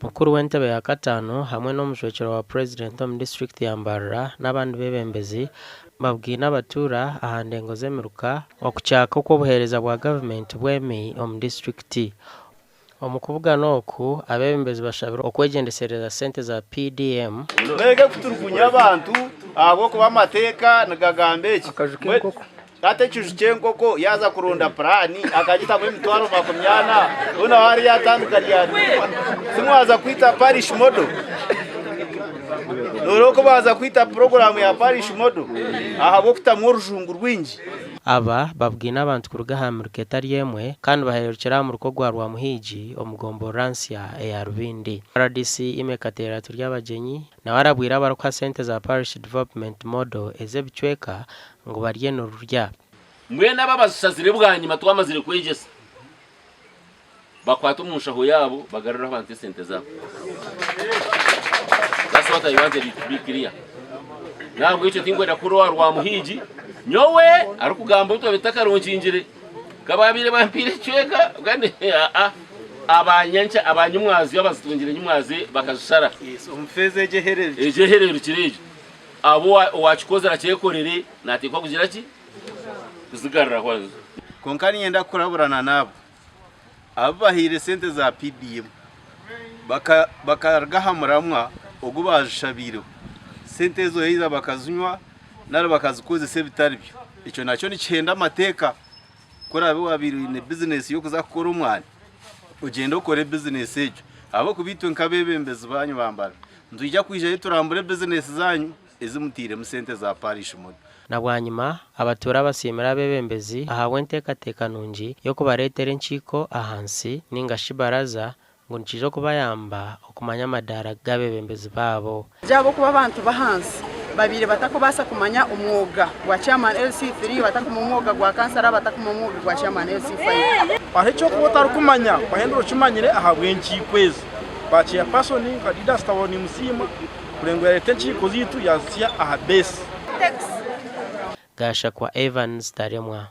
Mukuru w'entebe ya kataano hamwe n'omujwekyerwa wa Purezidenti omu disiturikiti ya Mbarara n'abandi beebembezi babwine abatuura aha ndengo z'emiruka okukyaka okw'obuheereza bwa gavumenti bwemi omu disiturikiti. Omu kubugana oku, abeebembezi bashabirwe okwegyendesereza sente za PDM. Mwege kuturugunya abantu ahabw'okuba amateeka nigagamba eki. Hati ekiju ky'enkoko yaaza kuronda puraani akagitamu emitwaro 40, hoona waaba yaatandika ryari? Timwaza kwita parish model? Nooreeba oku baaza kwita puroguraamu ya parish model ahabw'okutamu orujungu rwingi? Aba babwine abantu kuruga aha miruka etari emwe kandi bahererukire aha muruka ogwa Rwamuhiigi omu gomborora nsya eya Rubindi. Rdc Imee Kateera Turyabagyenyi nawe arabwire abarikuha sente za Parish Development Model ez'ebicweka ngu barye nirurya. Mbwenu abo abazishazire bwanyima twamazire kwegyesa, bakwate omu nshaho yaabo bagarure abantu esente zaabo. That's what I wanted it to be clear. Nahabwekyo tinkwenda kuhurira owa Rwamuhiigi nyowe arikugamba obu twabire tutakaronkingire ka baabaire bampiire ekicweka kandi aa abanyankya abanyimwazyo abazitungire nyimwaze bakazishara. Omu feeza egyo ehererukire. Egyo ehererukire egyo. Abo owaakikozire akyekorere naateekwa kugira ki? Kuzigaruraho azu. Kwonka niinyenda kuraburana n'abo abu bahaire sente za PDM bakaruga aha muramwa ogu baazishabiireho. Sente ezo either bakazinywa nari bakazikozesa ebitari byo. Ekyo nakyo nikihenda amateeka. Ku oraabe waabaire oine bizinesi y'okuza kukora omwani, ogyende okore bizinesi egyo ahabw'okuba itwe nk'abeebembezi baanyu ba Mbarara nitwija kwijayo turambure bizinesi zaanyu ezi mutairemu sente za parish model. Na bwanyima, abatuura basiimire abeebembezi ahabw'enteekateeka nungi y'okubareetera enkiiko ahansi ninga shi baraza ngu nikiija okubayamba okumanya amadaara g'abeebembezi baabo. Ahabw'okuba abantu b'ahansi babaire batakubaasa kumanya omwoga gwa Chairman LC3, batakumanya omwoga gwa Kansara, batakumanya omwoga gwa Chairman LC5. Hariho eky'okuba otarikumanya wahendera okimanyire ahabw'enkiiko ezi. Ba Chairperson nka Didas Tabaro nimusiima kureba ngu yareeta enkiiko zaitu yazitsya aha base. Gashakwa Evans Taremwa.